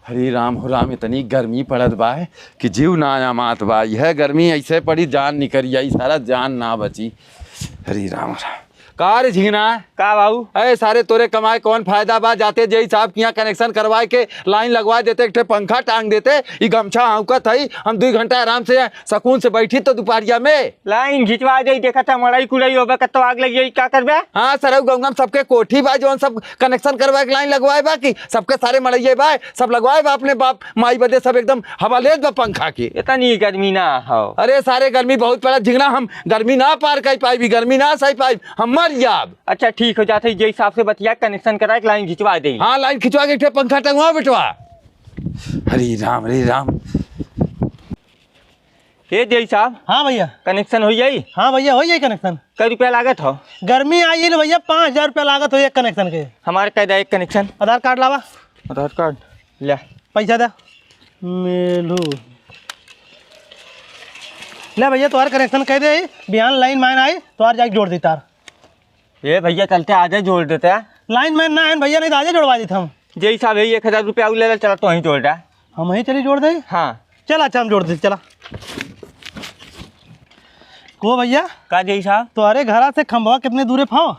हरे राम हो राम, इतनी गर्मी पड़त बा कि जीव ना आमात बा। यह गर्मी ऐसे पड़ी जान निकल आई, सारा जान ना बची। हरे राम राम। का रे झिंगना? का बाबू? अरे सारे तोरे कमाए कौन फायदा बा? जाते जई साहब के यहाँ कनेक्शन करवाए के लाइन लगवा देते, एक ठे पंखा टांग देते, ई गमछा आउकत हई, हम 2 घंटा आराम से सकून से बैठी तो दोपहरिया में लाइन घिंचवा दे। देखा था मड़ाई कुड़ाई होबे कतो आग लग जाई, का करबे? हाँ सरऊ गंगम सबके कोठी बा जोन सब कनेक्शन करवाए के लाइन लगवाए बा की सबके सारे मड़ैये बा, सब लगवाए बा अपने बाप माई बदे, सब एकदम हवा लेत बा पंखा की। इतनी गर्मी ना हो। अरे सारे गर्मी बहुत पड़ा झिंगना, हम गर्मी ना पार कर पाई, गर्मी ना सही पाई, हम मर जाब। अच्छा ठीक हो जाते, जे हिसाब से बतिया कनेक्शन करा के लाइन खिंचवा दे। हाँ लाइन खिंचवा के पंखा टंगवा बेटवा। हरे राम हरे राम। हे जय साहब। हाँ भैया कनेक्शन हो जाई? हाँ भैया हो जाई कनेक्शन। कै रुपया लागत हो? गर्मी आई है भैया 5000 रुपया लागत हो एक कनेक्शन के। हमारे कह दे एक कनेक्शन। आधार कार्ड लावा। आधार कार्ड ले, पैसा दे मेलू ले भैया तुम्हारे कनेक्शन कह दे, बिहान लाइन मैन आई तुम्हारे जाके जोड़ दी तार। ये भैया चलते आजे जोड़ देते हैं। लाइन मैन ना है भैया, नहीं तो आजे जोड़वा देते हम। जय साहब यही 1000 रुपया ले ले, चला तो वहीं जोड़ रहा। हम वहीं चली जोड़ दे? हाँ चल अच्छा हम जोड़ दे चला। को भैया? का जय साहब? तुम्हारे घर से खंभवा कितने दूरे फाओ?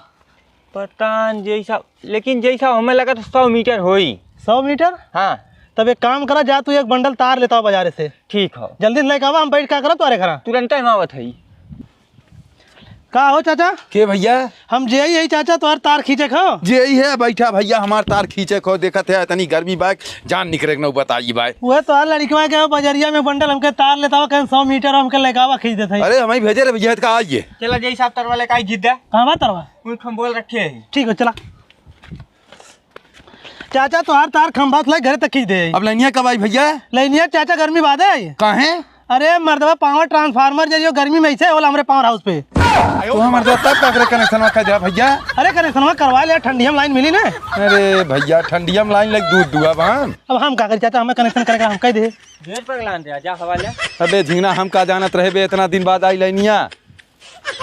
पता नहीं जय साहब, लेकिन जय साहब हमें लगा तो 100 मीटर होई। 100 मीटर? हाँ। तब एक काम करा, जा तू एक बंडल तार लेता हो बाजार से। ठीक हो, जल्दी लेके आवा, हम बैठ का करा तुम्हारे घर। तुरंत हम आवत है। का हो चाचा? के भैया? हम जे यही चाचा तुम्हार तार खींचे खो। जे है बैठा भैया हमार तार खींचे खो, देखत है इतनी गर्मी बाइक जान निकले न बताई बाई। वह तो लड़कवा के बाजरिया में बंडल हमके तार लेता हो, कहीं 100 मीटर हमके लेकावा खींच देते। अरे हम ही भेजे रे भैया का आइए। चला जय साहब तरवा लेके आई जिद्दा। कहां बा तरवा? हम बोल रखे हैं। ठीक हो चला चाचा, तुम्हार तार खंभा से घर तक खींच दे। अब लाइनिया कब आई भैया? लाइनिया चाचा गर्मी बाद है। काहे? अरे मर्दवा पावर ट्रांसफार्मर जरियो गर्मी में ऐसे होला हमरे पावर हाउस पे। तो मर्दवा तब का करे कनेक्शन का जा भैया? अरे कनेक्शन करवा ले, ठंडिया में लाइन मिली ना। अरे भैया ठंडिया में लाइन लग दूध दुआ बहन। अब हम का करी चाचा, हमें कनेक्शन करेगा हम कह दे। ढेर पर लाइन दे जा हवा ले। अबे झिंगना हम का जानत रहे बे, इतना दिन बाद आई लाइनिया।